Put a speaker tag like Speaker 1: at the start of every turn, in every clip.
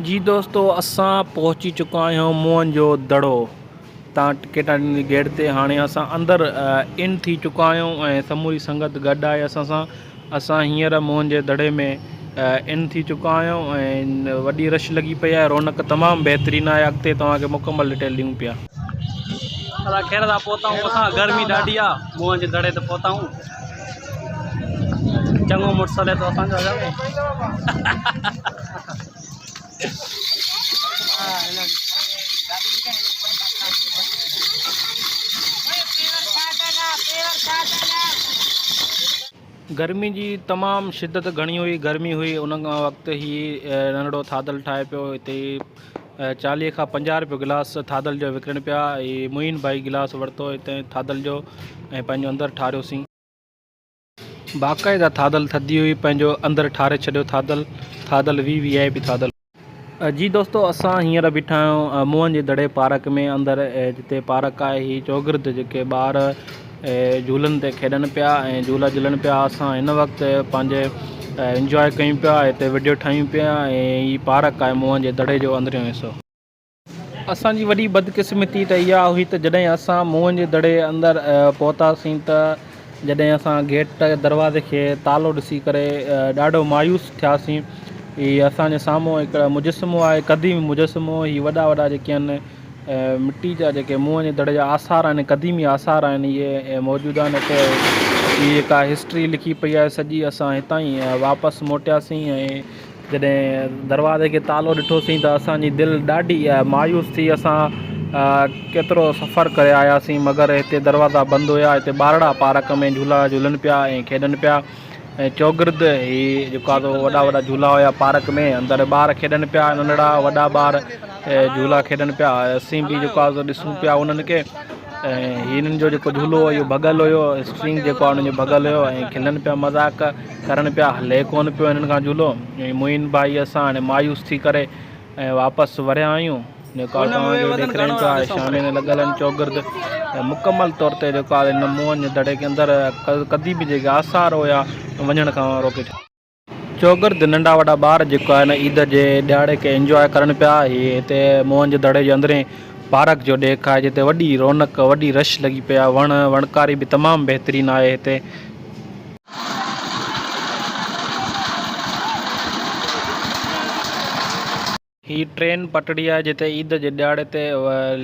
Speaker 1: جي دوستو اسان پهچي چڪا آهيون موهن جو دڙو تان ٽڪيٽ گيٽ تي هاڻي اسان اندر ان ٿي چڪا آهيون ۽ سموري سنگت گڏ آهي اسان سان اسان هينئر موهن جي دڙي ۾ ان ٿي چڪا آهيون ۽ وڏي رش لڳي پئي آهي رونق تمام بهترين آهي اڳتي توهان کي مڪمل ڊيٽيل ڏيون پيا.
Speaker 2: ادا خير سان پهتا آهيون اسان گرمي ڏاڍي آ موهن جي دڙي تي پهتا آهيون چڱو مڙس هلي ٿو اسان جو اڃا به.
Speaker 1: گرمي جي تمام شدت گهڻي هئي گرمي هئي ان کان وقت هي ننڍڙو ٿاڌل ٺاهي پيو هتي 40 کان 50 روپيو گلاس ٿاڌل جو وڪڻن پيا هي معين ڀائي گلاس ورتو هتي ٿاڌل جو ۽ پنهنجو اندر ٺاريوسين. باقاعده ٿاڌل ٿڌي هئي پنهنجو اندر ٺاري ڇڏيو ٿاڌل ٿاڌل وي وي آء پي ٿاڌل. جي دوستو اسان هينئر بيٺا آهيون موهن جي دڙي پارڪ ۾ اندر جتي پارڪ آهي هي چوگرد جيڪي ٻار جهولن تي کيڏن پيا ۽ جهولا جهلن پيا اسان هن وقت پنهنجي انجواء ڪيون پيا هتي وڊيو ٺاهيون پيا ۽ هي پارڪ آهي موهن جي دڙي جو اندريون حصو. اسان جي وڏي بدقسمتي ته اها هئي ته جڏهن اسان موهن جي دڙي اندر پهتاسين ته جڏهن اسان گيٽ دروازي کي تالو ڏسي ڪري ڏاڍو مايوس ٿياسين. هي اسان جي سامهون هڪ مجسمو آهي قديمي مجسمو هي وڏا وڏا جيڪي آهن مٽي جا جيڪي موهن جي دڙي جا آثار آهن قديمي آثار آهن اهي موجود آهن هتي هي جيڪا هسٽري لکي پئي آهي سڄي اسان هتان ئي واپس موٽياسين ۽ جڏهن دروازي کي تالو ڏٺوسين ته اسان جي دل ڏاڍي مايوس ٿي. اسان ڪيترو سفر ڪري آياسين مگر هتي دروازا بند هيا. هتي ٻارڙا پارڪ ۾ جهولا جهولن پيا ۽ کيڏن پيا ۽ چوگرد هي جيڪو آهي سو وڏا وڏا جهولا هيا پارڪ ۾ اندر ٻار کيڏن پيا ننڍڙا وڏا ٻار جهولا کيڏن پيا اسين به جيڪو آهي سو ڏسون پيا انهن کي ۽ هنن جو جيڪو جهولو هو اهو ڀڳل هيو اسٽرنگ جيڪو آهي انهن جو ڀڳل هيو ۽ کلن پيا مذاق ڪرن پيا هلي ڪونه پيو هنن کان جهولو ۽ معين ڀائي اسان هاڻي مايوس ٿي ڪري ۽ واپس وريا آهيون جيڪو آهي توهان کي ڏيکاريون پيا شامين لڳل آهن چوگرد ۽ مڪمل طور تي جيڪو آهي هن موهن جي دڙي کي اندر قديمي جيڪي آثار هيا وڃڻ کان روڪي ڇڏيو. چوگرد ننڍا وڏا ٻار جيڪو آهي نه عيد جي ڏهاڙي کي انجواء ڪرن پيا هي هتي موهن جي دڙي جي اندرين پارڪ جو ڏيک آهي جتي وڏي رونق وڏي رش لڳي پئي آهي وڻ وڻڪاري به تمام بهترين آهي هتي. هي ٽرين پٽڙي آهي جتي عيد جي ڏهاڙي تي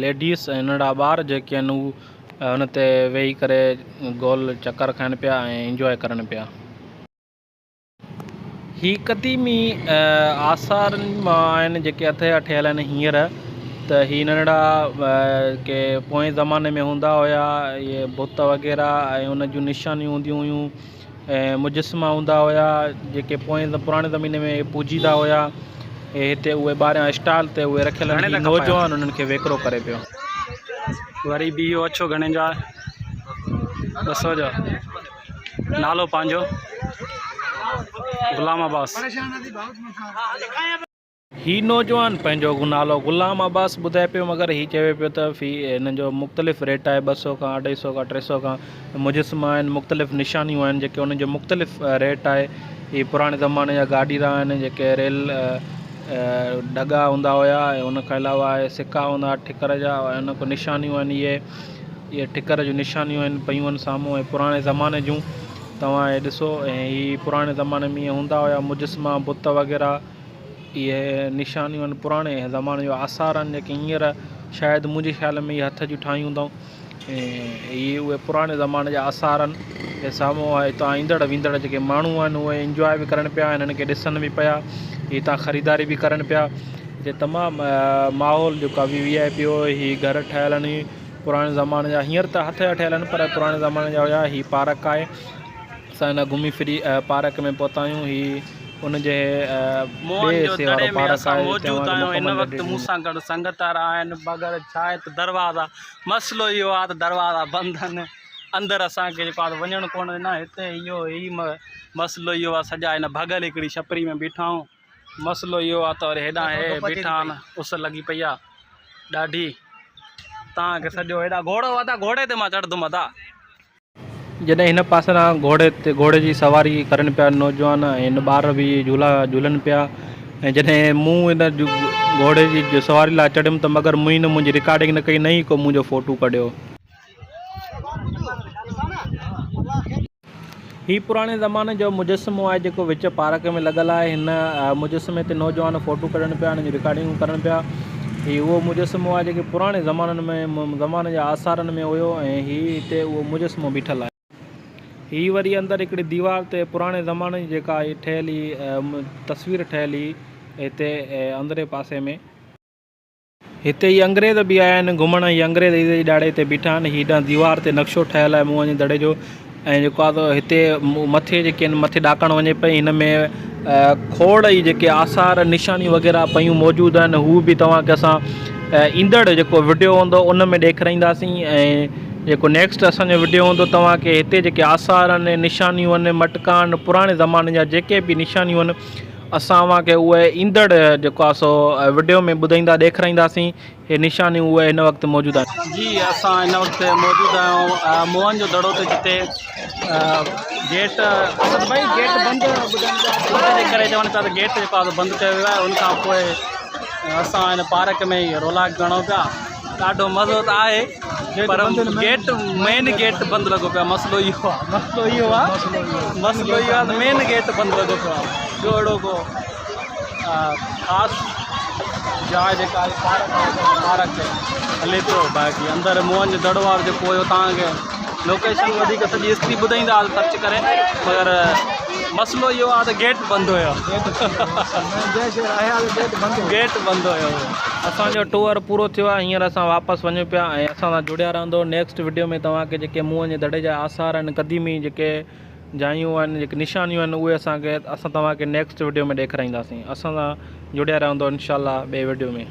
Speaker 1: ليڊيز ۽ ننڍڙا ٻار جيڪي آهن هو ان تي ويهي ڪري گول چڪر کائن پيا ۽ انجواء ڪرن پيا. هي قديمي آثارن مان آهن جيڪي هٿ جا ٺهيل آهن هينئر ته هي ننڍڙا ڪي پوئين زماني ۾ هوندا هيا اهي بت وغيره ۽ ان جون نشانيون هونديون هيون ۽ مجسما هوندا هيا جيڪي پوئين پراڻي زميني ۾ پوڄيندا هيا ۽ هتي اهي ٻاهريان اسٽال تي اهي رکيل آهن هي نوجوان انهن کي ويڪرو ڪري پيو.
Speaker 2: وري به اهو اڇو گهڻي جو آهي 200 جو نالو پنهنجو غلام عباس.
Speaker 1: هي نوجوان پنهنجو نالو غلام عباس ٻڌائي پيو مگر هي چوي پيو ته في هنن جو مختلف ريٽ آهي 200 کان اڍائي سو کان 300 کان مجسما آهن مختلف نشانيون آهن جيڪي انهن جو مختلف ريٽ آهي هي پراڻي زماني جا گاڏيرا آهن جيڪي ريل ڍڳا هوندا هيا ۽ ان کان علاوه آهي سڪا هوندا هئا ٺڪر جا ۽ ان کان نشانيون آهن اهي اهي ٺڪر جون نشانيون آهن پيون آهن سامهون ۽ پراڻي زماني جون توهان هي ڏسو ۽ هي پراڻي زماني ۾ هوندا هيا مجسما بت وغيره اهي نشانيون آهن پراڻي زماني جو آثار آهن جيڪي هينئر شايد منهنجي خيال ۾ اهي هٿ جون ٺاهيون هوندائون ۽ اهي اهي پراڻي زماني جا آثار آهن هي سامهون آهي هتان ايندڙ ويندڙ جيڪي ماڻهو آهن اهي انجواء به ڪرن پيا هنن کي ڏسن به پيا هتان خريداري به ڪرن پيا هتي تمام ماحول جيڪو آهي وي آء پي هو هي گهر ٺهيل آهن پراڻي زماني جا هينئر ته هٿ جا ٺهيل آهن پر پراڻي زماني جا هيا هي پارڪ آهي اسان هن گهمي ڦري پارڪ ۾ پهتا آهيون هي ان جي
Speaker 2: موهن
Speaker 1: ٻئي
Speaker 2: جو
Speaker 1: حصي
Speaker 2: دڙي
Speaker 1: وارو
Speaker 2: ۾
Speaker 1: پارڪ
Speaker 2: اسان
Speaker 1: آهي جتي
Speaker 2: موجود
Speaker 1: اوهان کي
Speaker 2: آهيون هن
Speaker 1: مڪمل
Speaker 2: وقت
Speaker 1: ڊيٽيل
Speaker 2: مون سان گڏ سنگت وارا آهن مگر ڇا آهي ته دروازا مسئلو اهو آهي ته دروازا بند آهن اندر اسان کي جيڪو آهي وڃڻ ڪونه ڏنا هتي اهو هي مسئلو اهو آهي سڄا هن ڀڳل هڪڙي ڇپري ۾ بيٺا آهيون مسئلو اهو آهي ته وري هيڏانهن هي بيٺا آهن اس لڳي پئي آهي ڏاڍي تان کي سڄو هيڏا گهوڙو ادا گهوڙي تي مان چڙهندم ادا.
Speaker 1: جڏهن هن پاسي ڏانهن گهوڙي تي گهوڙي جي سواري ڪرن پيا نوجوان ۽ هن ٻار به جهولا جهولن پيا ۽ جڏهن مون ان گهوڙي جي سواري لاء چڙهيم ته مگر مون هن منهنجي رڪارڊنگ نه ڪئي نه ئي ڪو منهنجو فوٽو ڪڍيو. هي پراڻي زماني جو مجسمو آهي جيڪو وچ پارڪ ۾ لڳل آهي هن مجسمي تي نوجوان فوٽو ڪڍن پيا هن جون رڪارڊنگون ڪرن پيا هي اهو مجسمو آهي جيڪي پراڻي زمانن ۾ زماني جي آثارن ۾ هيو ۽ هي هتي اهو مجسمو بيٺل آهي. هي وري اندر هڪڙي ديوار تي پراڻي زماني جي جيڪا هي ٺهيل هي تصوير ٺهيل هي هتي اندرين پاسي ۾. هتي هي انگريز به آيا آهن گهمڻ. هي انگريز عيد جي ڏهاڙي هتي بيٺا آهن. هي ڏانهن ديوار تي نقشو ٺهيل آهي موهن جي دڙي جو ۽ جيڪو آهي سو هتي مٿي جيڪي آهن مٿي ڏاڪڻ وڃي پئي هن ۾ کوڙ ئي جيڪي آثار نشانيون وغيره پيون موجود آهن هو به توهان کي اسان ايندڙ جيڪو وڊيو هوندو ان ۾ ڏيکارينداسين ۽ جيڪو نيڪسٽ اسان جو وڊيو هوندو توهان کي هتي جيڪي آثار آهن نشانيون آهن مٽڪا آهن پراڻي زماني جا جيڪي به نشانيون آهن اسان اوهان کي اهي ايندڙ جيڪو آهي سو وڊيو ۾ ٻڌائيندا ڏيکارينداسين هي نشانيون اهي هن وقت موجود آهن.
Speaker 2: جي اسان هن وقت موجود آهيون موهن جو دڙو تي جتي گيٽ اسد ڀائي گيٽ بند ٻڌائين پيا ته ان جي ڪري چون پيا ته گيٽ جيڪو آهي بند ڪيو ويو آهي ان کان پوء اسان هن پارڪ ۾ ئي رولاڪ به هڻون پيا ڏاڍو مزو ته آهي پر گيٽ مين گيٽ بند لڳو پيو آهي مسئلو اهو آهي مسئلو اهو آهي مسئلو اهو آهي ته مين گيٽ بند لڳو پيو آهي ٻيو اهڙو ڪو خاص جاء جيڪا آهي پارڪ آهي پارڪ هلي پيو باقي اندر موهن جو دڙو وارو جيڪو هيو تانکي لوڪيشن وڌيڪ سڄي هسٽري ٻڌائيندا سرچ ڪري مگر مسئلو اهو آهي ته گيٽ بند هيو گيٽ بند هيو.
Speaker 1: اسان جو ٽوئر پورو ٿيو آهي هينئر اسان واپس وڃون پيا ۽ اسان سان جڙيا رهندو نيڪسٽ وڊيو ۾ توهان کي جيڪي موهن جي دڙي جا آثار آهن قديمي جيڪي جايون آهن جيڪي نشانيون آهن اهي اسان کي اسان توهان کي نيڪسٽ وڊيو ۾ ڏيکارينداسين اسان سان جڙيا رهندو انشاء الله ٻئي وڊيو ۾.